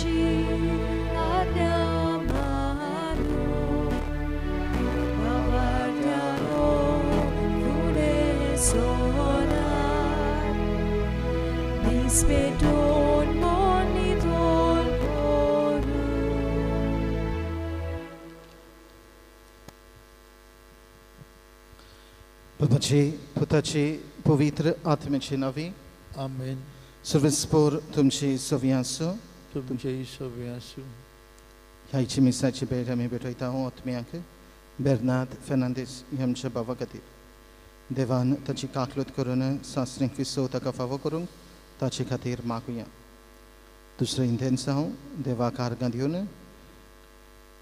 देवाची आज्ञा मानून बाबाट्यानो फुडें सोरात निस्पेटून मन नितळ करून. बाबाची पुताची पवित्र आत्म्याची नावी आमेन. सर्वेस्पोर तुमची सवी आसूं. तुमचेय सवी आसूं. ह्याची मिसाची भेट आमी भेटयता आत्म्याक बेर्नाद फेर्नांदीस ह्या आमच्या भावा खातीर. देवान ताची काकलूत करून सासणीक विसव ताका फावो करूंक ताचे खातीर मागुया. दुसरें इंतेन्स हांव देवाक आर्गां दिवन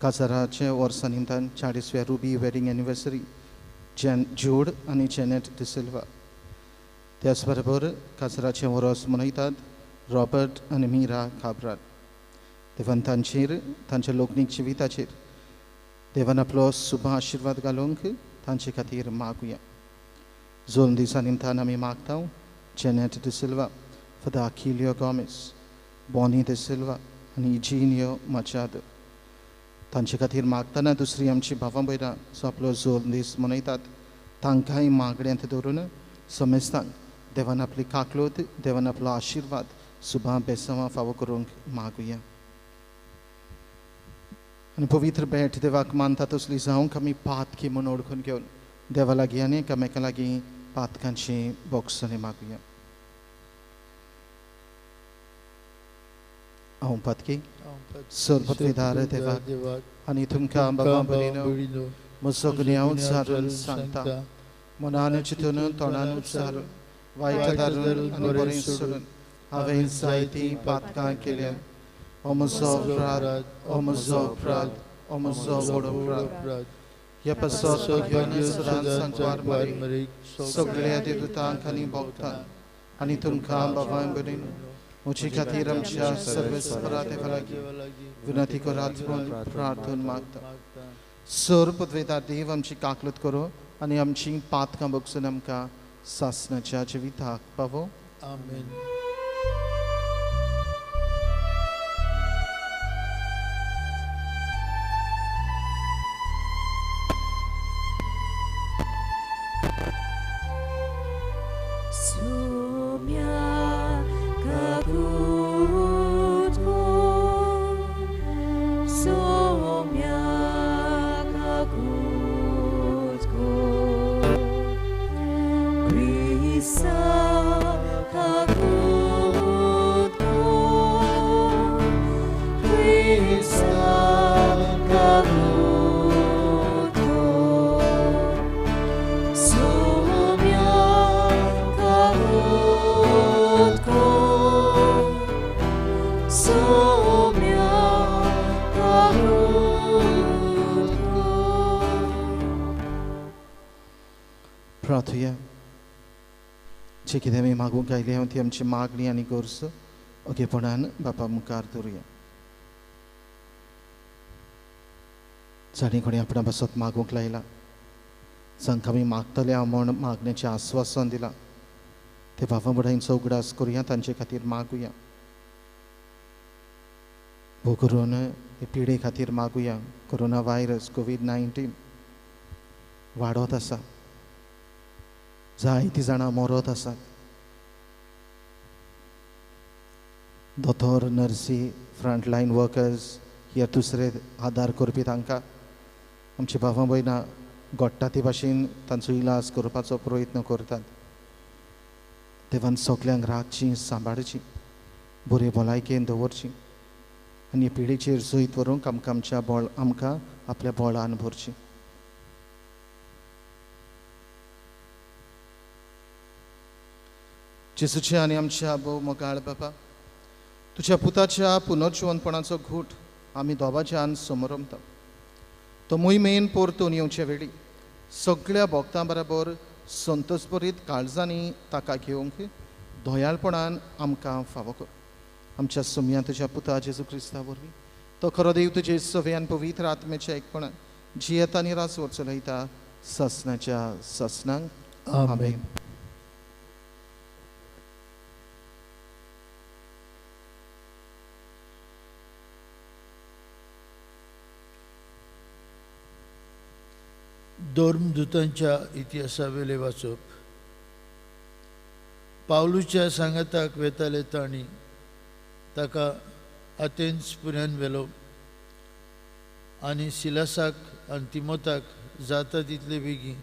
काजाराच्या वर्सा निमतान 40व्या रुबी वेडींग एनिवर्सरी जॅन जूड आनी जेनेट डिसिल्वा. त्याच बरोबर काजराचें वरोस मनयतात रॉबर्ट आनी मीरा काब्राल. देवान तांचेर तांच्या लोकनीक जिविताचेर देवान आपलो सुबा आशिर्वाद घालूंक तांचे खातीर मागुया. जोन दिसा निमतान आमी मागता जेनेट डिसिल्वा, फादर आखिलियो गोमेस, बॉनी डिसिल्वा आनी इजिनियो माचादो. तांचे खातीर मागतना दुसरी आमची भावां भयणां जो आपलो जोल दीस मनयतात तांकांय मागण्यांत दवरून समेस्तांक देवान आपली काकलूत देवान आपलो आशिर्वाद सुबा बेसांवां फावो करूंक मागुया. आनी पवित्र भेट देवाक मानता तसली जावंक आमी पातकी म्हूण ओळखून घेवन देवा लागीं आनी एकामेका लागीं पातकांची बोगसणी मागुया. हांव पातकी सर्वपदवीधार देवाक आनी तुमकां बाबा भयणीनो म्हजो गुन्यांव उच्चारून सांगता. मनान चिंतून तोंडान उच्चारून वायट धारून आनी बरें सोडून हांवें जायतीं पातकां केल्या. ओ म्हजो अपराध, ओ म्हजो अपराध, ओ म्हजो व्हड अपराध. ह्या पासत घेवन सदांच सांकवार मारी सगळ्या देवतांक आनी भक्तांक आनी तुमकां बाबा भयणीनो म्हजे खातीर आमच्या सर्वेस्परा देवा लागीं विनंती करात म्हूण प्रार्थना मागता. सर पदवेदार देव आमची काकलूत करूं आनी आमची पातकां बगसून आमकां सासणाच्या जिविताक पावो. आमेन. प्रार्थुया. जे कितें आमी मागूंक आयल्या ती आमची मागणी आनी गरज ओगेपणान बापा मुखार दवरुया. जाणें कोणी आपणा पासत मागूंक लायला, जांकां आमी मागतले म्हूण मागण्याचें आस्वासन दिलां ते बाबा भुरग्यांचो उगडास करुया, तांचे खातीर मागुया. भोव करून हे पिडे खातीर मागुया. कोरोना व्हायरस कोवीड-19 वाडत आसा, जायतीं जाणां मरत आसात. दोतोर, नर्सी, फ्रंटलायन वर्कर्स ह्या दुसरे आदार करपी तांकां आमची भावां भयणां घडटा ते भाशेन तांचो इलाज करपाचो प्रयत्न करतात. देवान सगल्यांक राखची, सांबाळची, बरे भलायकेन दवरची आनी पिढीचेर जैत व्हरूंक आमकां आमच्या बळ आमकां आपल्या बळान भरची. जेजूच्या आनी आमच्या भोव मोगाळ बापा, तुज्या पुताच्या पुनर्जिवनपणाचो घूट आमी दोबाच्यान समरमता. तो मोहिमेन परतून येवचे वेळी सगळ्या भक्तां बराबर संतोषभरीत काळजांनी ताका घेवंक दयाळपणान आमकां फावो कर. आमच्या सुमया तुज्या पुता जेजू क्रिस्ता वरवीं तो खरो देव तुजे सव्यान पवित्र आत्म्याच्या एकपणान जियेता आनी राजवट चलयता ससनाच्या ससनांक. आमेन. धर्मदूतांच्या इतिहासावेले वाचप. पावलूच्या सांगाताक वेताले तांणी ताका आथेन्स पुऱ्यान व्हेलो आनी सिलासाक आनी तिमोताक जाता तितले बेगीन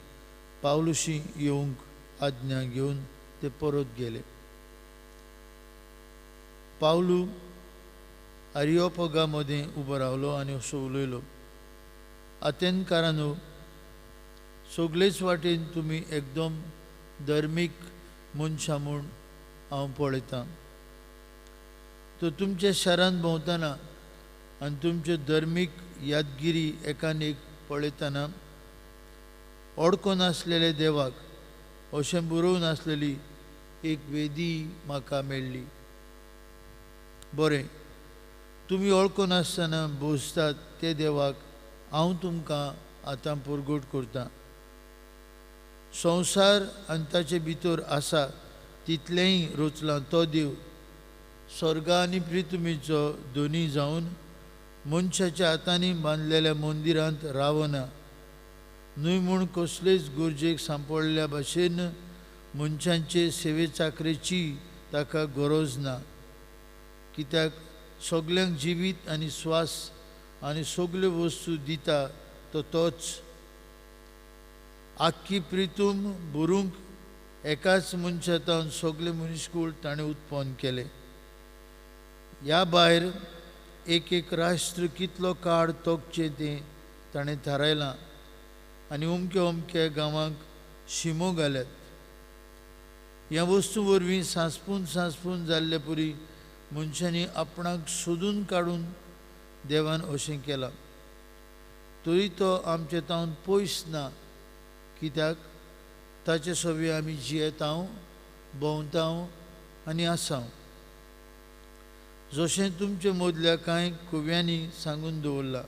पावलुशी येवंक आज्ञा घेवन ते परत गेले. पावलू आरियोपगा मदें उबो रावलो आनी असो उलयलो, आथेनकारांनो, सगळेच वाटेन तुमी एकदम धर्मीक मनशां म्हूण हांव पळयतां. तर तुमच्या शारांत भोंवतना आनी तुमच्यो धर्मीक यादगिरी एकान एक पळयतना अडकोन आसलेले देवाक अशें बरोवन आसलेली एक वेदी म्हाका मेळ्ळी. बरें, तुमी वळखून आसतना भोजतात ते देवाक हांव तुमकां आतां परगट करतां. संवसार आनी ताचे भितर आसा तितलेंय रचलां तो देव स्वर्ग आनी पृथ्वीचो दोनी जावन मनशाच्या हातांनी बांदलेल्या मंदिरांत रावना न्हय म्हूण कसलेच गरजेक सांपडल्या भाशेन मनशांचे सेवे चाकरेची ताका गरज ना. कित्याक सगल्यांक जिवीत आनी स्वास आनी सगल्यो वस्तू दिता तो तोच. आख्खी प्रितूम भरूंक एकाच मनशांत सगळे मनीसकूळ ताणें उत्पन्न केलें. ह्या भायर एक एक राष्ट्र कितलो काळ तोखचें तें ताणें थारायलां आनी अमक्या अमक्या गांवांक शिमो घाल्यात. ह्या वस्तू वरवीं सांसपून सांसपून जाल्ले पुरी मनशांनी आपणाक सोदून काडून देवान अशें केलां. तरी तो आमचे तावन पयस ना, कित्याक ताचे सवी आमी जियेतांव, भोंवतांव आनी आसांव. जशें तुमचे मदल्या कांय कव्यांनी सांगून दवरलां,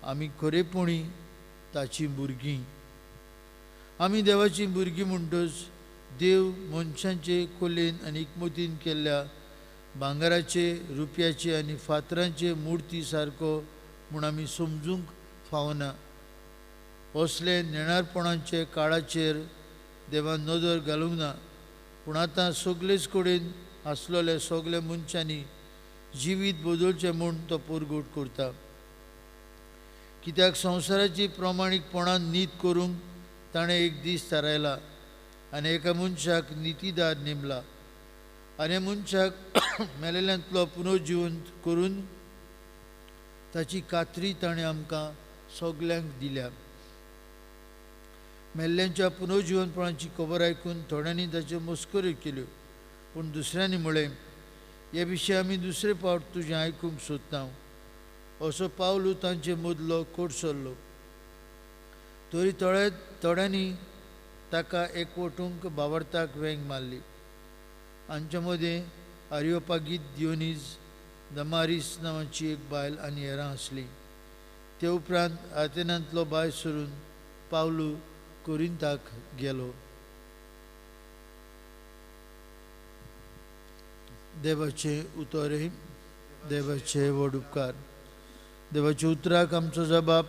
आमी खरेपणी ताची भुरगीं. आमी देवाची भुरगीं म्हणटच देव मनशांचे कलेन आनी एकमतीन केल्ल्या भांगराचे, रुपयाचे आनी फातरांचे मुर्ती सारको म्हूण आमी समजूंक फावना. असले नेणारपणाचे काळाचेर देवान नदर घालूंक ना, पूण आतां सगळेच कडेन आसलेले सगळे मनशांनी जिवीत बदलचें म्हूण तो परगट करता. कित्याक संवसाराची प्रमाणीकपणान नीत करूंक ताणें एक दीस थारायला आनी एका मनशाक नितीदार नेमला आनी मनशाक मेलेल्यांतलो पुनर्जिवंत करून ताची खात्री ताणें आमकां सगल्यांक दिल्या. मेल्ल्यांच्या पुनर्जिवंतपणाची खबर आयकून थोड्यांनी ताच्यो मस्कऱ्यो केल्यो, पूण दुसऱ्यांनी म्हळें, हे विशीं आमी दुसरे फावट तुजें आयकूंक सोदता. असो पावलू तांचे मदलो कोडसरलो. तरी थोड्यांनी ताका एकवटूंक बावडताक वेंग मारली. हांच्या मदें आरियोपागीत दियोनीज दमारीस नांवाची एक बायल आनी हेरां आसलीं. ते उपरांत आथेनांतलो भायर सरून पावलू कोरिंताक गेलो. देवाचें उतर, देवाचे व्हड उपकार. देवाच्या उतराक आमचो जबाब,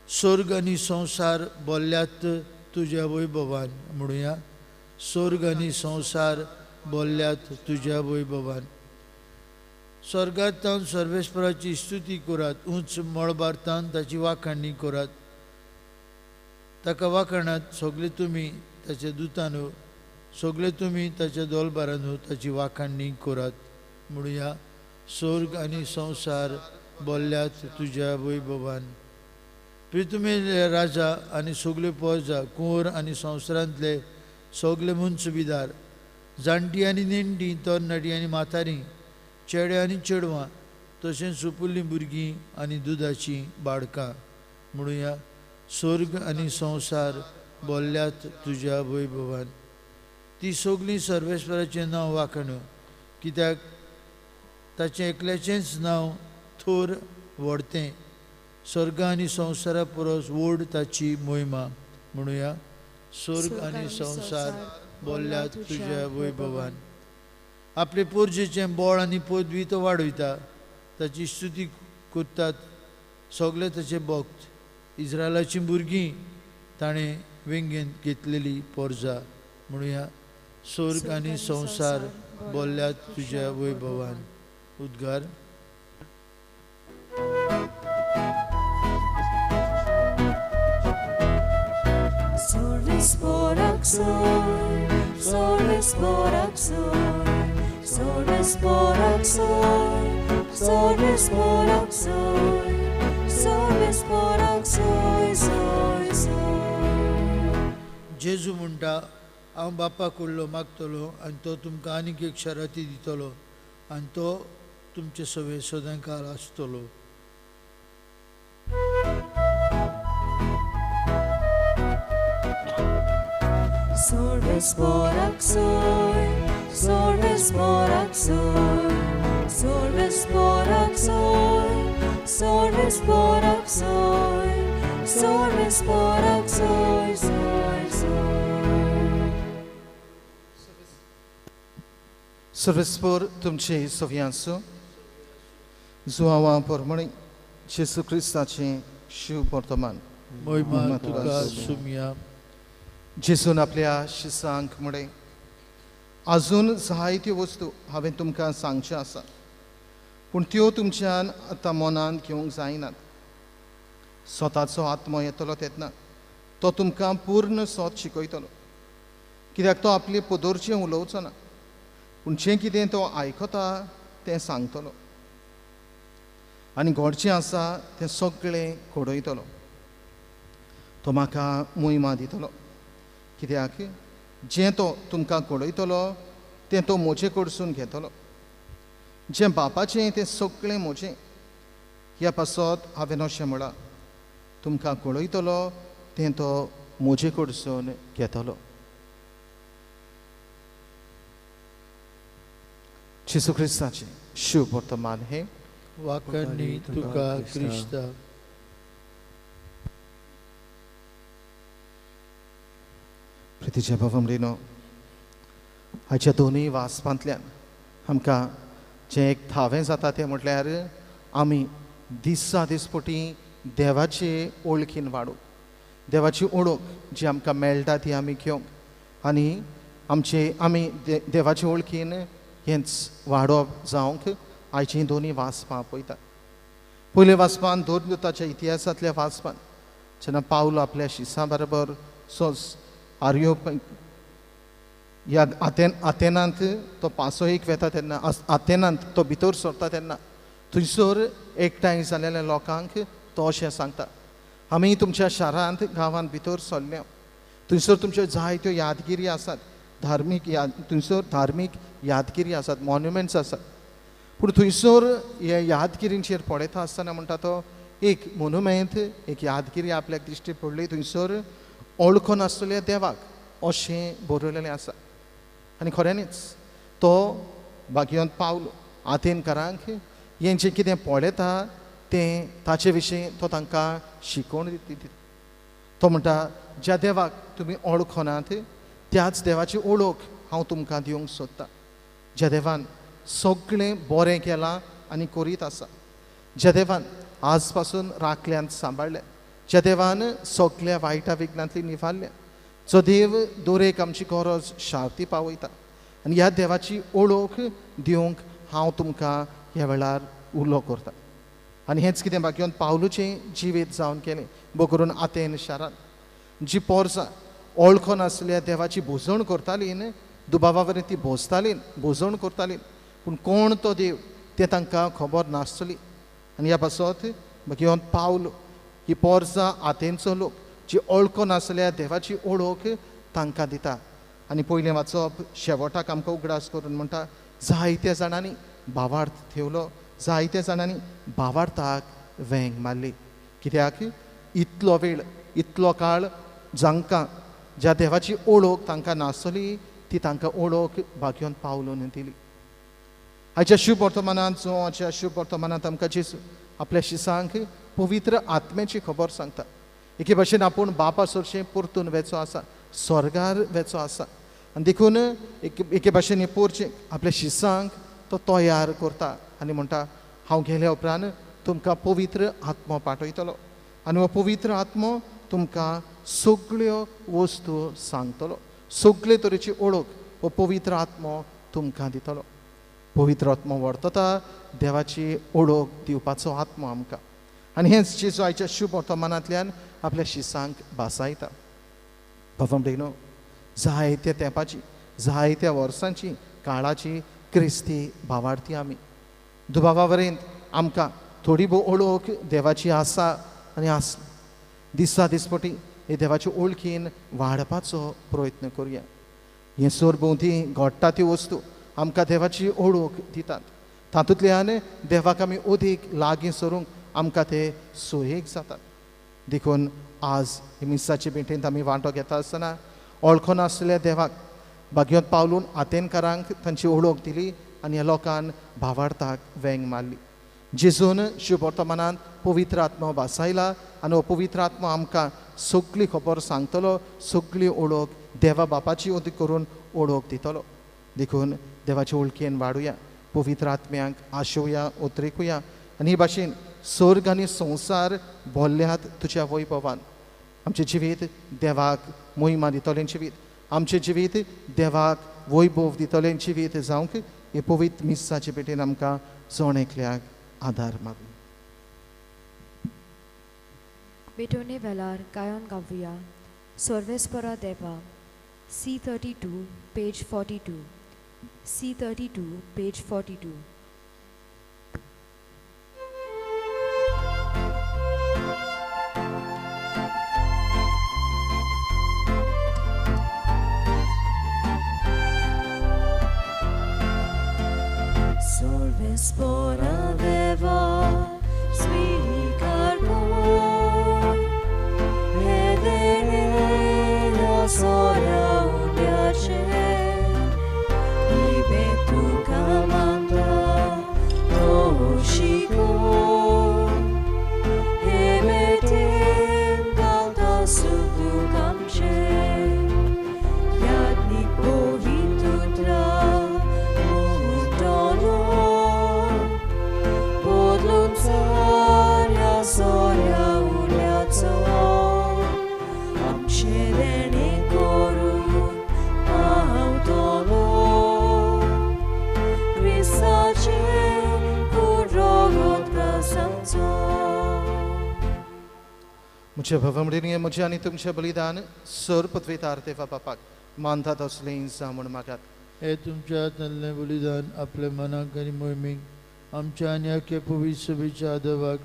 स्वर्ग आनी संवसार बोल्ल्यात तुज्या वैभवान. म्हणुया, स्वर्ग आनी संवसार बोल्ल्यात तुज्या वैभवान. स्वर्गांत सर्वेस्पराची स्तुती करात, उंच मळबार ताची वाखाणणी करात. ताका वाखाणात सगळे तुमी ताच्या दुतानो, सगळे तुमी ताच्या दोलबारानो ताची वाखाणणी करात. म्हणुया, स्वर्ग आनी संवसार बोल्ल्यात तुज्या वैभवान. प्रितुमेले राजा आनी सगल्यो पोजा, कुंवर आनी संवसारांतले सगळे मुनसुबीदार, जाणटी आनी नेणटी, तरणाटी आनी म्हातारी, चेडे आनी चेडवां, तशेंच सुपुल्लीं भुरगीं आनी दुदाचीं बाडकां. म्हणुया, स्वर्ग आनी संवसार बोल्ल्यात तुज्या वैभवान. ती सगळीं सर्वेस्पराचें नांव वाखाणू, कित्याक ताचें एकल्याचेंच नांव थोर व्हडतें. स्वर्ग आनी संवसारा परस व्हड ताची मोहिमा. म्हणुया, स्वर्ग आनी संवसार बोल्ल्यात तुज्या वैभवान. आपले पोरजेचें बळ आनी पदवी तो वाडयता, ताची स्तुती करतात सगळे ताचे भक्त. इस्रायलाचीं भुरगीं ताणें वेंगेंत घेतलेली पोरजा. म्हणुया, स्वर्ग आनी संवसार बोल्ल्यात तुज्या वैभवान. उद्गार. जेजू म्हणटा, हांव बापा कडलो मागतलो आनी तो तुमकां आनीक एक शराती दितलो आनी तो तुमचे सवे सदांकाळ आसतलो. सर्वेस्पोर तुमचे सव्यांसो जुआवा परमणी जेसू क्रिस्ताचें शिव वर्तमान. मोहिमा तुका सुमया. जेसून आपल्या शिसांक म्हळें, आजून जायत्यो वस्तू हांवें तुमकां सांगच्यो आसा, पूण त्यो तुमच्यान आतां मनांत घेवंक जायनात. स्वताचो आत्मो येतलो तेन्ना तो तुमकां पूर्ण सोद शिकयतलो, कित्याक तो आपले पदोरचें उलोवचो ना, पूण जें कितें तो आयकता तें सांगतलो आनी घडचें आसा तें सगळें घडयतलो. तो म्हाका मोहिमा दितलो, कित्याक जें तो तुमकां घडयतलो तें तो म्हजे कडसून घेतलो. जें बापाचें तें सगळें म्हजें. ह्या पासत हांवें अशें म्हळां, तुमकां घडयतलो तें तो म्हजे कडसून घेतलो. जेसू क्रिस्ताचें शुभ वर्तमान हें. वाखाणणी तुका क्रिस्ता. प्रितीच्या भावंडीनो, हाच्या दोनूय वाचपांतल्यान आमकां जें एक थावें जाता तें म्हटल्यार आमी दिसा दिसपटी देवाचे ओळखीन वाडूंक, देवाची ओळख जी आमकां मेळटा ती आमी घेवंक आनी आमचे आमी देवाचे ओळखीन हेंच वाडोवप जावंक आयचीं दोनूय वाचपां पळयतात. पयल्या वाचपान दोन इतिहासांतल्या वाचपान जेन्ना पावलो आपल्या शिसां बरोबर सोस आर्यो ह्या आतेनांत तो पासो एक वेता तेन्ना, आतेनांत तो भितर सरता तेन्ना थंयसर एकठांय जालेल्या लोकांक तो अशें सांगता, आमी तुमच्या शारांत गांवांत भितर सरल्या, थंयसर तुमच्यो जायत्यो यादगिरी आसात, धार्मीक याद, थंयसर धार्मीक यादगिरी आसात, मॉन्युमेंट्स आसात, पूण थंयसर ह्या यादगिरींचेर पळयता आसतना म्हणटा तो एक मोनुमेंत, एक यादगिरी आपल्याक दिश्टी पडली, थंयसर ओळखून आसतल्या देवाक अशें बरयलेलें आसा. आनी खऱ्यांनीच तो भाग्यांत पावलो आतेनकारांक हें जें कितें पळयता तें ताचे विशीं तो तांकां शिकोवण दिता. तो म्हणटा, ज्या देवाक तुमी ओळखनात त्याच देवाची ओळख हांव तुमकां दिवंक सोदतां, ज्या देवान सगळें बरें केलां आनी करीत आसा, ज्या देवान आज पासून राखल्यान सांबाळ्ळें, ज्या देवान सगळ्या वायटा विघ्नांतली निवारल्या, जो देव दरेक आमची गरज शांती पावयता, आनी ह्या देवाची ओळख दिवंक हांव तुमकां ह्या वेळार उलो करता. आनी हेंच कितें भाग्योन पावलूचें जिवीत जावन केलें, बो करून आतेन शारांत जी पोरसां ओळखोन आसल्या देवाची भोजण करताली न्ही, दुबावा वरी ती भोजताली, भोजण करताली, पूण कोण तो देव तें तांकां खबर नासतली. आनी ह्या पासत भाग्योन पावलो ही पोरसां आतेनचो लोक जी ओळखोन आसल्या देवाची ओळख तांकां दिता. आनी पयलें वाचप शेवटाक आमकां उगडास करून म्हणटा, जायत्या जाणांनी भावार्थ ठेवलो, जायत्या जाणांनी भावार्थाक वेंग मारली, कित्याक इतलो वेळ इतलो काळ जांकां ज्या देवाची ओळख तांकां नासली ती तांकां ओळख भाग्योन पावलोन दिली. आयच्या शुभ वर्तमानांत जो आयच्या शुभ वर्तमानांत आमकां जेजू आपल्या शिसांक पवित्र आत्म्याची खबर सांगता. एके भाशेन आपूण बापा सरशें परतून वेचो आसा, स्वर्गार वेचो आसा, आनी देखून एके भाशेन हे पोरचें आपल्या शिसांक तो तयार करता आनी म्हणटा, हांव गेल्या उपरांत तुमकां पवित्र आत्मो पाठयतलो आनी हो पवित्र आत्मो तुमकां सगळ्यो वस्तू सांगतलो, सगळे तरेची ओळख हो पवित्र आत्मो तुमकां दितलो। पवित्र आत्मो वर्तता देवाची ओळख दिवपाचो आत्मो आमकां, आनी हेंच जेजू आयच्या शुभ वर्तमानांतल्यान आपल्या शिसांक भासायता। बाबा भयणो, जायत्या तेंपाची, जायत्या वर्सांची काळाची क्रिस्ती भावार्थी आमी दुबावा वरेंत आमकां थोडी भोव ओळख देवाची आसा आनी आस दिसा दिसपटी हे देवाचे ओळखीन वाडपाचो प्रयत्न करुया। हे सरभोंवती घडटा त्यो वस्तू आमकां देवाची ओळख दितात, तातूंतल्यान देवाक आमी अदीक लागीं सरूंक आमकां ते सोयेक जातात। देखून आज मिसाचे भेटेंत आमी वांटो घेता आसतना ओळखनासलेल्या देवाक भाग्यांत पावलून आतेनकारांक तांची ओळख दिली आनी ह्या लोकान भावार्थाक वेंग मारली। जेजून शुभ वर्तमानांत पवित्र आत्मो भासायला आनी हो पवित्र आत्मो आमकां सगळी खबर सांगतलो, सगळी ओळख देवा बापाची अदीक करून ओळख दितलो। देखून देवाचे ओळखीन वाडुया, पवित्र आत्म्यांक आशोवया, उतरेकुया आनी ही भाशेन स्वर्ग आनी संवसार भरल्यात तुज्या वैभवान। आमचें जिवीत देवाक मोहिमा दितलें जिवीत, आमचें जिवीत देवाक वैभव दितलें जिवीत जावंक हे पवित्र मिसाचे भेटेन आमकां जण एकल्याक आदार मागूं। भेटवणे वेळार गायन गावया सर्वेस्परा देवा, C32 page 42, C32 page 42। सर्वेस्परा देवा स्वीकार कर, हे देणे सोऱ्या उड्याचे, इबे तुका मागता तो शिको, हे बेटेन गावता सुख दुख आमचें, यादनीक पवित्र मुक्तलो, बदलून साऱ्या सोऱ्या उड्याचो, आमचें देणें करून पावतलो, क्रिस्ताचें कूड रगत प्रसंगचो। म्हज्या भवमडिनी म्हजें आनी तुमचें बलिदान सर पृथ्वीतार देवा बापाक मानता तसलें जावं म्हूण मागात। हे तुमच्या हातांतलें बलिदान आपल्या मनाक आनी मोहिमेक आमच्या आनी आख्या पवित्र सभेच्या आदवाक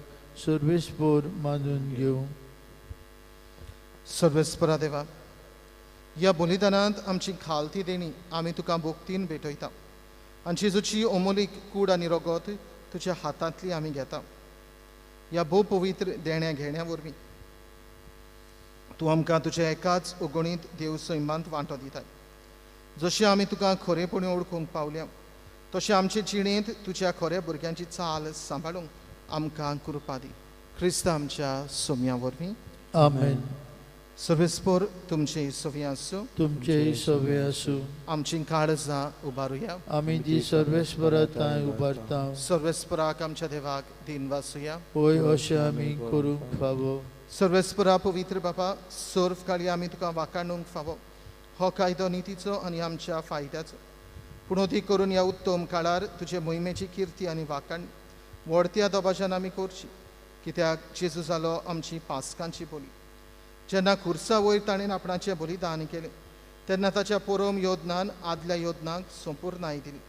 सर्वेस्पोर मानून घेवं। सर्वेस्परा देवा, ह्या बलिदानांत आमची खालती देणी आमी तुका भोक्तीन भेटयता आनी जेजूची अमोलीक कूड आनी रगत तुज्या हातांतली आमी घेता। ह्या भोव पवित्र देण्या घेण्या वरवीं तूं आमकां तुज्या एकाच अगणीत देव सैमांत वांटो दिताय। जशें आमी तुका खरेपणी ओळखूंक पावल्या तशें आमचे जिणेंत तुज्या खऱ्या भुरग्यांची चाल सांबाळूंक आमकां कृपा दी, क्रिस्त आमच्या सोम्या वरवीं। आमेन। सर्वेस्पोर तुमचे सवी आसूं, तुमचेय सवे आसूं। आमची काळजां उबारुया, आमी ती सर्वेस्परा थंय उबारता। सर्वेस्पराक आमच्या देवाक दिन वासुया, होय अशें आमी करूंक फावो। सर्वेस्परा पवित्र बापा, सर्व काळी आमी तुका वाखाणूंक फावो। हो कायदो नितीचो आनी आमच्या फायद्याचो, पूण अदीक करून ह्या उत्तम काळार तुजे मोहिमेची किर्ती आनी वाखाण व्हडत्या दबाज्यान आमी करची, कित्याक जेजू जालो आमची पासकांची बोली। जेन्ना खुर्सा वयर ताणें आपणाचें बलिदान केलें तेन्ना ताच्या पोरोम योदनान आदल्या योदनाक संपूर्णाय दिली।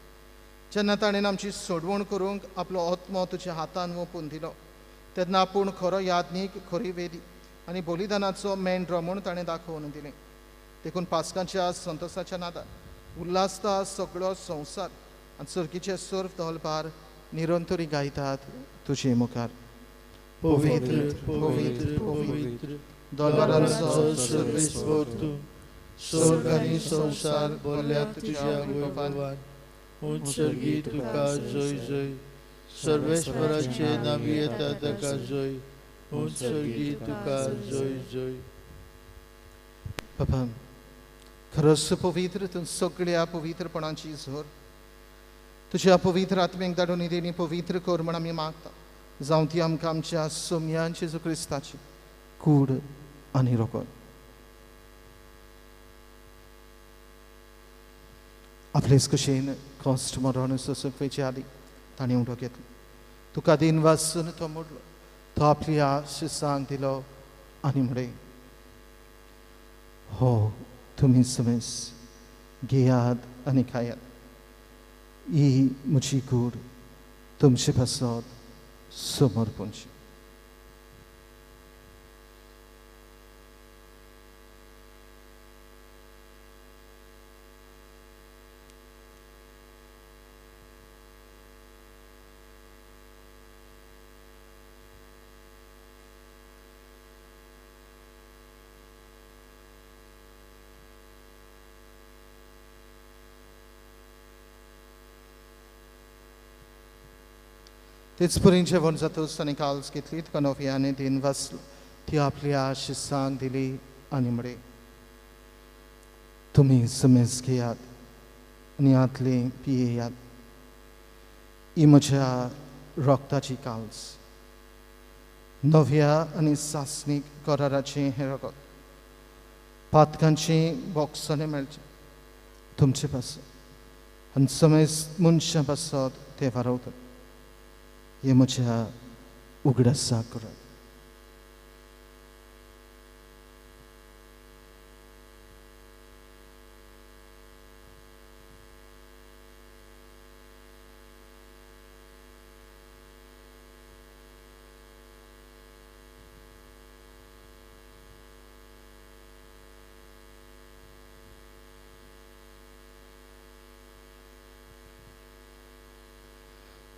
जेन्ना ताणें आमची सोडवण करूंक आपलो आत्मो तुज्या हातान ओंपून दिलो तेन्ना आपूण खरो याज्ञीक, खरी वेदी आनी बलिदानाचो मेंढरो म्हूण ताणें दाखोवन दिलें। देखून पासकांच्या संतोसाच्या नादान उल्हासता सगळो संवसार आनी सर्गीचे सर्व दलबार निरंतरी गायतात तुजे मुखार। पवित्र पवित्र पवित्र दलबारांचो सर्वेस्पोर तूं, स्वर्ग आनी संवसार भरल्या तुज्या वैभवान। उंच सर्गी तुका जय जय, सर्वेस्पराचे नांवी येता ताका जय, उंच सर्गी तुका जय जय। बाबा, खरोच पवित्र तूं सगळ्या पवित्रपणाची झर, तुज्या पवित्र आत्म्याक धाडून देणी पवित्र कर म्हण आमी मागता। जावं ती आमकां आमच्या सोम्यान जेजू क्रिस्ताची कूड आनी रगत। आपलेच कुशीन कॉस्ट मरण सोसूंक वयचे आदी ताणें उडो घेतलो. तुका दिन वासून तो मोडलो, तो आपल्या शिसांक दिलो आनी म्हळें, हो तुमी समेस घेयात आनी खायात, ही म्हजी कूड तुमचे पासत समर्पणची. तेच परी जेवण जातच ताणें काल्स घेतली, तुका नव्याने दिन वाचलो, ती आपल्या शिसांक दिली आनी म्हळें, तुमी समेज घेयात आनी हांतलें पियेयात, ही म्हज्या रोगताची काल्स, नव्या आनी सासणीक कराराचें हें रगत, पातकांचें बोगसणें मेळचें तुमचे पासत आनी समेज मनशां पासत तें वारवतात. हे म्हज्या उगडासाक करात.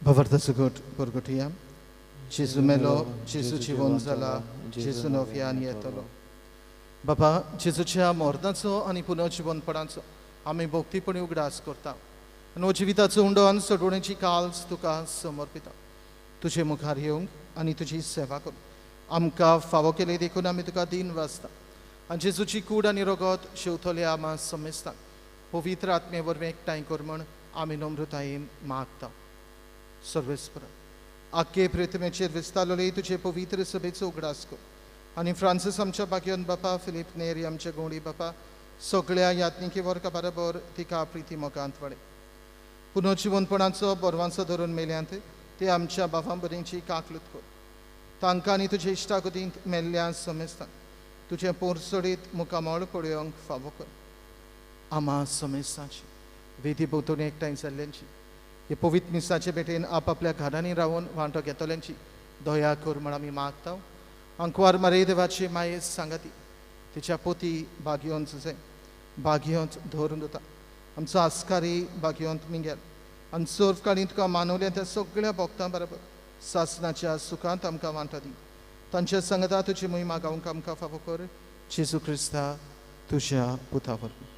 भवर्ताचो घट परगटया. जेजू मेलो, जेजू जिवन जाला, जेजू नव्यान येतलो. बाबा, जेजूच्या मरणाचो आनी पुनर्जिवनपणाचो आमी भक्तीपणी उगडास करता आनी हो जिविताचो उंडो आनी सोडवणेची काल्स तुका समर्पिता. तुजे मुखार येवंक आनी तुजी सेवा करूंक आमकां फावो केली देखून आमी तुका दिन वाचता आनी जेजूची कूड आनी रगत शेवतले आमा समेस्ता पवित्र आत्मे वरवीं एकठांय कर म्हूण आमी नम्रतायेन मागता. सर्वेस्पर, आख्खे प्रतिमेचेर विस्तारलेले तुजे पवित्र सभेचो उगडास कर आनी फ्रांसीस आमच्या बाग्योन बापा, फिलीप नेरी आमच्या गोंडी बापा, सगळ्या यात्निकी वर्गा बरोबर तिका प्रिती मोगांत वाडय. पुनर्जिवनपणाचो बरवांचो धरून मेल्यांत ते आमच्या बाबां भुरग्यांची काकलूत कर. तांकां आनी तुजे इश्टागतींत मेल्ल्या समेस्तांक तुजें पोरसोडीत मुखामळ पळोवंक फावो कर. आमा समेस्तांची वेदी भोंवतणी एकठांय जाल्ल्यांची, हे पवित्र मिसाचे भेटेन आपापल्या घरांनी रावन वांटो घेतल्यांची दया कर म्हण आमी मागता. आंकवार मारे देवाची माये सांगाती तिच्या पोती बागयोंत जुजे बागयोंत धरून दिता आमचो आस्कारी बागयोंत मिंगेल आनी सर्व काळीं तुका मानवल्या त्या सगळ्या भक्तां बरोबर सासनाच्या सुखांत आमकां वांटो दी. तांच्या सांगता तुजी मोहिमा गावंक आमकां फावो कर. जेजू क्रिस्ता तुज्या पुता वरवीं.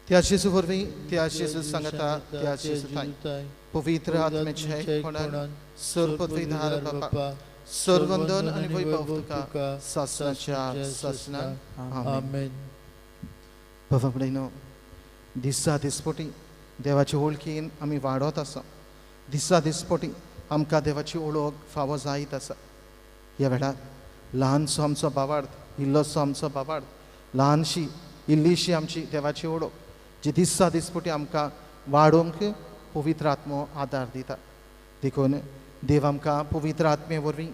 त्या जेजू वरवीं, त्या जेजू सांगता, त्या जेजू थांय पवित्र आत्म्याच्या एकपणान सर्व पदवीधार बापा, सर्वंदन आनी वैभव तुका सासनाच्या सासनाक. आमेन. बाबा भयणीनो, दिसा दिसपटी देवाचे वळखीन आमी वाडत आसा. दिसा दिसपटी आमकां देवाची ओळख फावो जायत आसा. ह्या वेळार ल्हानसो आमचो बाबार्थ, इल्लोसो आमचो बाबार्थ, ल्हानशी इल्लीशी आमची देवाची ओळख जी दिसा दिसपटी आमकां वाडोवंक पवित्र आत्मो आदार दिता. देखून देव आमकां पवित्र आत्मे वरवीं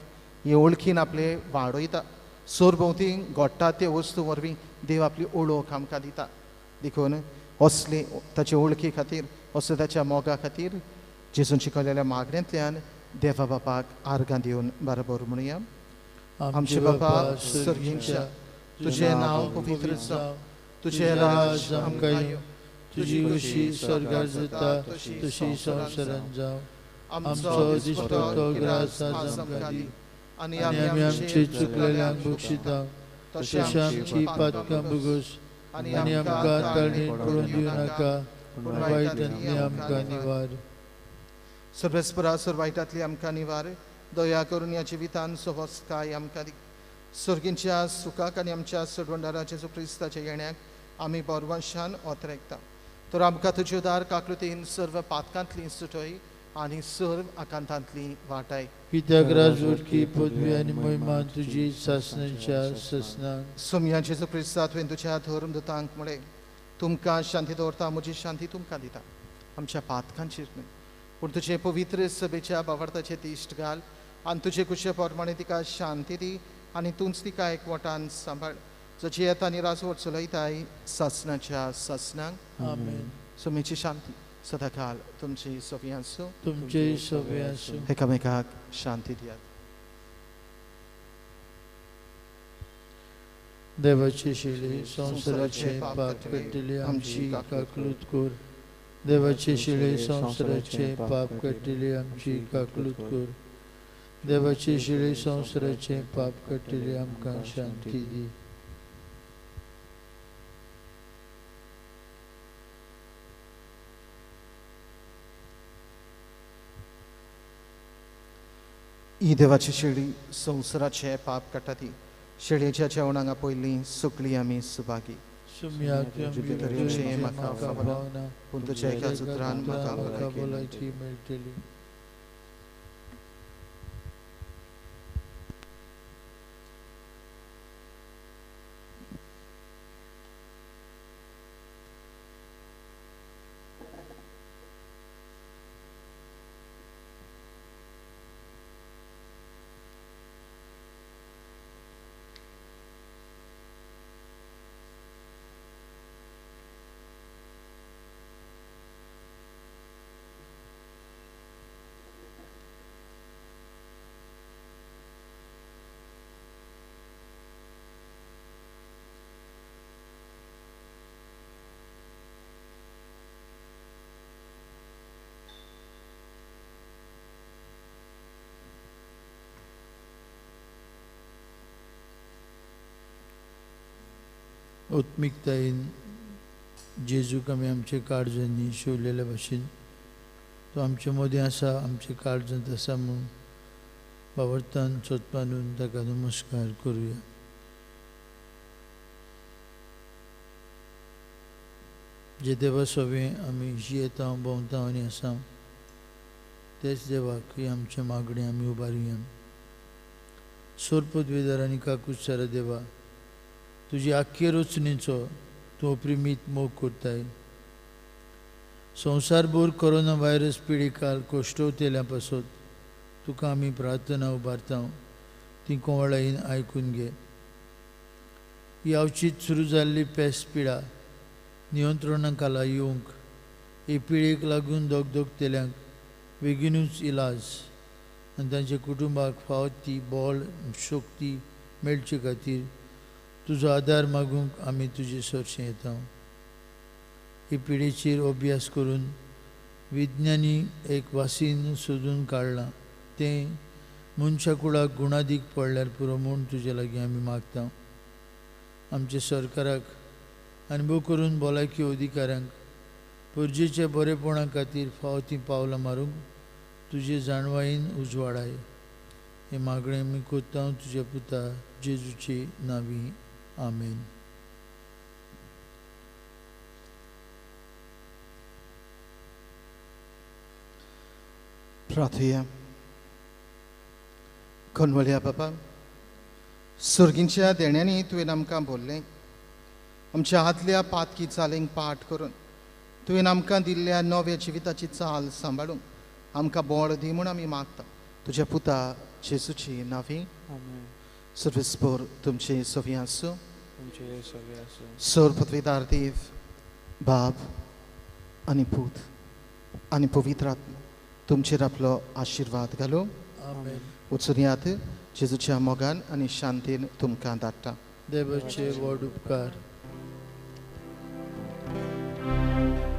हे ओळखीन आपले वाडयता. सरभोंवती घडटा ते वस्तू वरवीं देव आपली ओळख आमकां दिता. देखून असले ताचे ओळखी खातीर, असले ताच्या मोगा खातीर जेजून शिकयलेल्या मागण्यांतल्यान देवा बापाक आर्गां दिवन बरोबर म्हणुया. आमचे बापा सर्गींच्या, तुजें नांव पवित्र जावं, तुजें राज आमकां येवं, तुजी खुशी स्वर्गार जाता तशी संवसारांत जावं. आमचो दिसपट्टो ग्रास आज आमकां दी आनी आमी आमचे चुकलेल्यांक बक्षिता तशें आमची पातकां भोगोस आनी आमकां ताळणेंत पडून दिवं नाका, पूण वायटांतली आमकां निवार. सर्वेस्परा, सर्व वायटांतली आमकां निवार. दया करून ह्या जिवितान सवस्काय आमकां दी. सर्गींच्या सुखाक आनी आमच्या सोडवणदारा जेजू क्रिस्ताच्या येण्याक आमी बरवंशान ओतरेकता. तर आमकां तुजे उदार काकृतीन सर्व पातकांतली सुटय आनी सर्व आकांतांतली वाटाय. कित्याक राजवटकी पदवी आनी महिमा तुजी सासणाच्या सासणाक. सोमया जेजू क्रिस्ता तुवें तुज्या धर्म दुतांक म्हळें, तुमकां शांती दवरता, म्हजी शांती तुमकां दिता. आमच्या पातकांचेर न्हय पूण तुजे पवित्र सभेच्या बावडताचे तिश्ट घाल आनी तुजे कुशे प्रमाणे तिका शांती दी आनी तूंच तिका एकवटान सांबाळ, जो जियेता आनी राजवट चलयताय सासणाच्या सासणाक. आमेन. सोमेची शांती सदाकाल तुमची सोबी आसूं. तुमचे सोबी आसूं. एकामेकाक शांती दियात. देवाची शिले संवसाराचे पाप काडटली आमची काकलूत कर. देवाची शिले संवसाराचे पाप काडटली आमची काकलूत कर. देवाची शिले संवसाराचे पाप काडटली आमकां शांती दी. ही देवाची शेळी संवसाराचे पाप काडटा ती शेळयेच्या जेवणांक पयलीं सगळीं आमी सुभागी. म्हाका फावना पूण तुज्या एका सुत्रान म्हाका भलायकी मेळटली. आत्मिकतायेन जेजूक आमी आमचे काळजांनी शिवलेले भाशेन तो आमचे मदीं आसा, आमचे काळजांत आसा म्हूण बावडतान सोदपानून ताका नमस्कार करुया. जे देवा सोबें आमी जियेता, भोंवता आनी आसा तेच देवाक ही आमचें मागणें आमी उबारुया. सोर पदवेदार आनी काकुत्सारा देवा, तुजी आख्खे रचणेचो तूं अप्रिमीत मोग करताय. संवसारभर कोरोना व्हायरस पिडिकाल कोश्टवतेल्या पासत तुका आमी प्रार्थना उबारता, ती कोवळायेन आयकून घे. ही अवचीत सुरू जाल्ली पेस पिडा नियंत्रणा खाला येवंक ही पिळयेक लागून दगदगतेल्यांक बेगीनूच इलाज आनी तांच्या कुटुंबाक फावो ती बळ शक्ती मेळचे खातीर तुजो आदार मागूंक आमी तुजे सरशें येता. ही पिडेचेर अभ्यास करून विज्ञानी एक वासीन सोदून काडलां, तें मनशा कुळाक गुणादीक पडल्यार पुरो म्हूण तुजे लागीं आमी मागता. आमच्या सरकाराक आनी भोव करून भलायकी अधिकाऱ्यांक परजेच्या बरेपणा खातीर फावो तीं पावलां मारूंक तुजे जाणवायेन उजवाडाय. हें मागणें आमी करता तुज्या पुता जेजूचे नांवी. आमेन. प्रार्थुया. कोनवल्या बाबा, सुर्गींच्या देण्यांनी तुवें आमकां बोल्लें, आमच्या हातल्या पातकी चालींक पाठ करून तुवें आमकां दिल्ल्या नव्या जिविताची चाल सांबाळूंक आमकां बळ दी म्हूण आमी मागता तुज्या पुता जेजूची नांवी. सर्वेस्पोर तुमचे सोवी आसूं. सोर पदवीदार देव बाब आनी पूत आनी पवित्र आत्मा तुमचेर आपलो आशिर्वाद घालूं. वचून जेजूच्या मोगान आनी शांतीन तुमकां धाडटा. देवाचे व्हड उपकार. Thank you.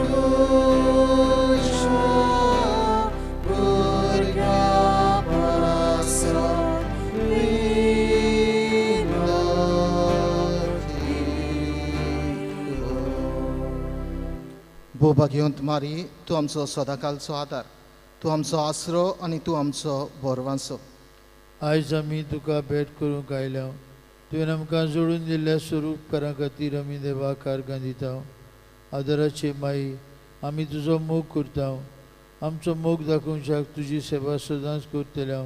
तुज्या भुरग्या पासत विनंती कर. भोवभाग्यवंत मारी, तूं आमचो सदांकालचो आदार, तूं आमचो आसरो आनी तूं आमचो बोरवांसो. आयज आमी तुका भेट करूंक आयल्या. तुवें आमकां जोडून दिल्ल्या स्वरूपकारां खातीर आमी देवाक आर्गां दिता. आदराचे माई, आमी तुजो मोग करता. आमचो मोग दाखोवच्याक तुजी सेवा सदांच करतले.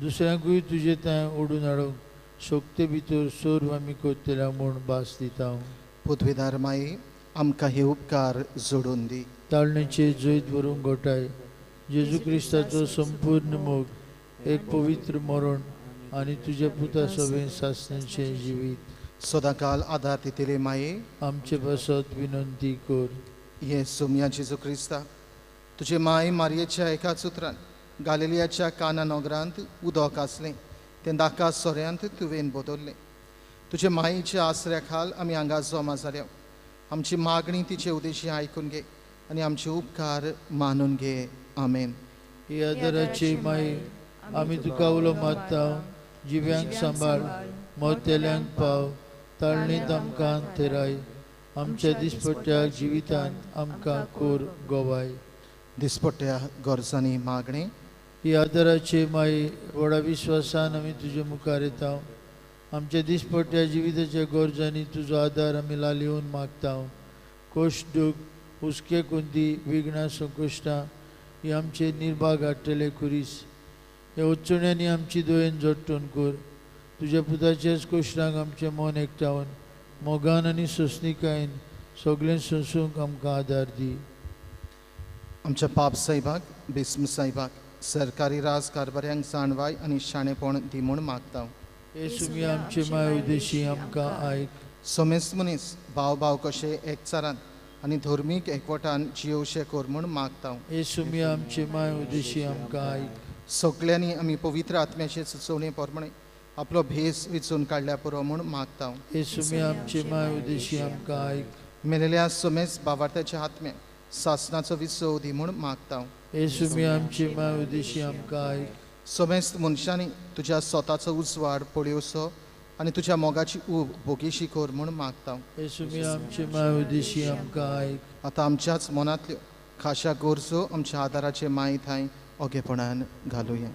दुसऱ्यांकूय तुजे थंय ओडून हाडूंक शक्ते भितर सर्व आमी करतले म्हूण भास दिता. पदवीदार माई, आमकां हे उपकार जोडून दी. ताळणेचे जैत व्हरूंक गोठाय जेजू क्रिस्ताचो संपूर्ण मोग, एक पवित्र मरण आनी तुज्या पुता सवें सासण्याचें जिवीत सदांकाल आदार दितले माये, आमचे पासत विनंती कर. हे सोमया जेजू क्रिस्ता, तुजे माय मारयेच्या एकाच उतरान गालिलियाच्या काना नगरांत उदक आसलें तें दाका सोऱ्यांत तुवें बदल्लें. तुजे मायेच्या आसऱ्या खाल आमी हांगा जमा जाल्या. आमची मागणी तिचे उद्देशी आयकून घे आनी आमचे उपकार मानून घे. आमेन. ही आदराची माई, आमी तुका उलो मारता. जिव्यांक सांबाळ, मोतेल्यांक पाव, ताळणींत आमकां थेराय, आमच्या दिसपट्ट्या जिवितांत आमकां कोर गोवाय. दिसपट्ट्या गरजांनी मागणें. ही आदराची माई, व्हडा विश्वासान आमी तुजे मुखार येता. आमच्या दिसपट्ट्या जिविताच्या गरजांनी तुजो आदार आमी लालिवन मागता. कोश दूख, हुस्के कुंदी, विघ्नां, संकश्टां ही आमचे निर्भाग हाडटले खुरीस. ह्या उच्चण्यांनी आमची दोयेन जोडटून कर. तुज्या पुताच्याच कोश्टांक आमचें मन एकठावन मोगान आनी सोंसणिकायेन सगळें सोंसूंक आमकां आदार दी. आमच्या पाप साहेबाक, बिस्म साहेबाक, सरकारी राज कारभाऱ्यांक जाणवाय आनी शाणेपण दी म्हूण मागता. हे सुमी आमचे माय उद्देशी आमकां आयक. समेस्त मनीस भाव भाव कशे एकचारान आनी धर्मीक एकवटान जियोवशे कर म्हूण मागता. हे सुमी आमचे माय उद्देशी आमकां आयक. सगल्यांनी आमी पवित्र आत्म्याचे सुचोवणे प्रमाणे आपलो भेस विचून काडल्या पुरो म्हूण मागता. हे सुमी आमचे माय उद्देशी आमकां आयक. मेलेल्या समेस्त बावार्थ्याच्या आत्म्याक सासनाचो विसव दी म्हूण मागता. हे सुमी आमचे माय उद्देशी आमकां आयक. समेस्त मनशांनी तुज्या स्वताचो उजवाड पळयोवचो आनी तुज्या मोगाची ऊब भोगीशी कर म्हूण मागता. हे सुमी आमचे माय उद्देशी आमकां आयक. आतां आमच्याच मनांतल्यो खाशा गरजो आमच्या आदाराचे माय थंय ओगेपणान घालुया.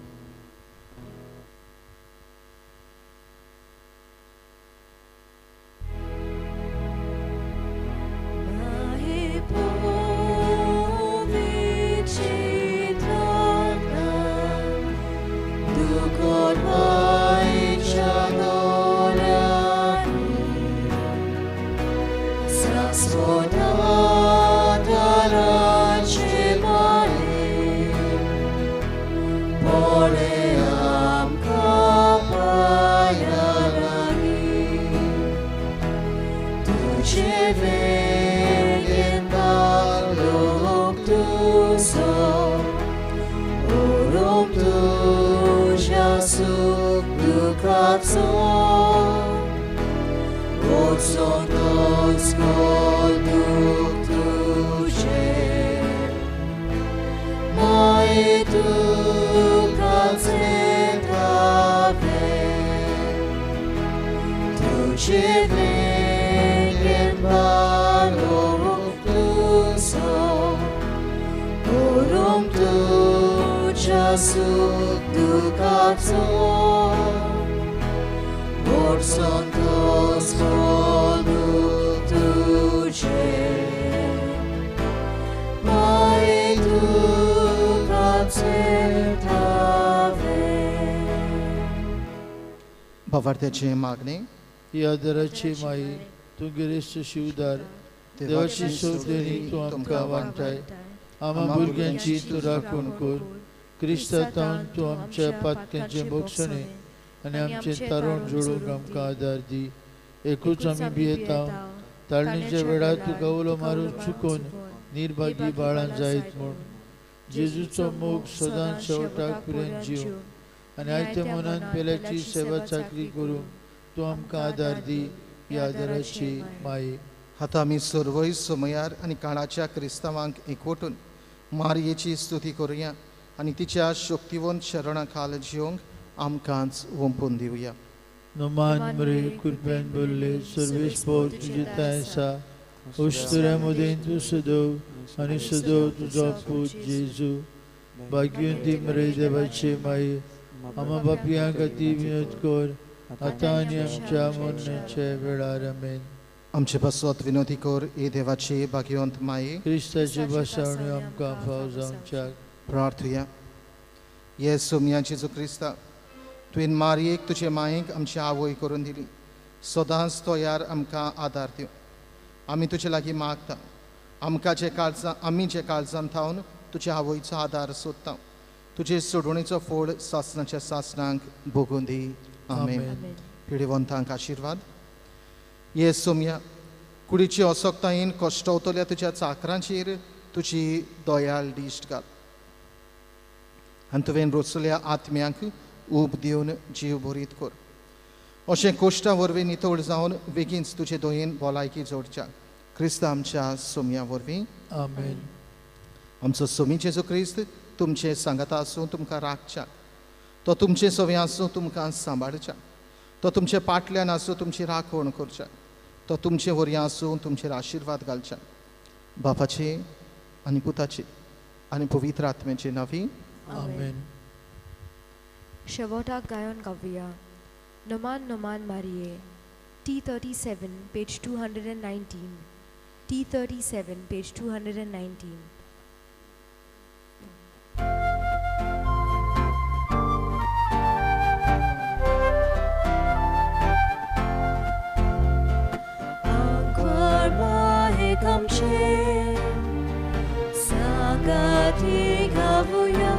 भावार्थ्याचे मागणे. ही आदराची माई, तूं गिरेस्त शिवदार देवाची सोदणी तूं आमकां वांटाय. आमा भुरग्यांची तूं राखण कर. क्रिस्तांत तूं आमच्या पातक्यांचें भोगसणें आनी आमचें तारण जोडूंक आमकां आदार दी. एकूच आमी भियेता ताळणीच्या वेळार तुका उलो मारून चुकोवन निर्भागी बाळां जायत म्हूण. जेजूचो मोग सदांच शेवटाक पर्यंत जीव आनी आयत्या मनान पेल्याची सेवा चाकरी करूंक तूं आमकां आदार दी. ह्या आदाराची माई. आतां आमी सर्वय समयार आनी काळाच्या क्रिस्तांवांक एकवटून मारयेची स्तुती करुया आनी तिच्या शक्तिवंत शरणा खाल जिवंक आमकांच वंपून दिवया. नमान मरे कृपेन बोल्ले सर्वेश पोर तुजी ताय आसा उश्तुऱ्या मदें तूं सदव आनी सदव तुजो पूत जेजू. भाग्यवंती मरे देवाचे माये, आमा बापयां खातीर विनोद कर आतां आनी आमच्या मरणाच्या वेळार. आमेन. आमचे पासत विनोदी कर ए देवाचे भाग्यवंत माये, क्रिस्ताचे बसावण्यो आमकां फाव जावच्याक. प्रार्थुया. ये सोमया जेजू क्रिस्ता, तुवें मारयेक तुजे मायेक आमची आवय करून दिली. सदांच तयार आमकां आदार दिव. आमी तुजे लागीं मागता, आमकां जे काळजां आमी जे काळजान थावन तुज्या आवयचो आदार सोदता, तुजे सोडवणेचो फोड सासणाच्या सासणांक भोगून दी. आमेन. पिडेवंतांक आशिर्वाद. ये सोमया, कुडीची असक्तायेन कश्टवतल्या तुज्या चाकरांचेर तुजी दयाळ दिश्ट घाल आनी तुवें रोचल्या आत्म्यांक ऊब दिवन जीव भरीत कर. अशें कोश्टा वरवीं नितळ जावन बेगीनच तुजे दयेन भलायकी जोडच्या क्रिस्त आमच्या सोमया वरवीं. आमेन. आमचो सोमी जेजू क्रिस्त तुमचे सांगाता आसूं तुमकां राखच्या, तो तुमचे सवे आसूं तुमकां सांबाळच्या, तो तुमचे पाटल्यान आसूं तुमची राखण करच्या, तो तुमचे वरवीं आसूं तुमचेर आशिर्वाद घालच्या. बापाचे आनी पुताचे आनी पवित्र आत्म्याचे नांवी. आमेन. शेवटाक गायन गावया नमान नमान मारिये. T37 page 219. T37 page 219. Angkor mahe kamche sagati gavuya.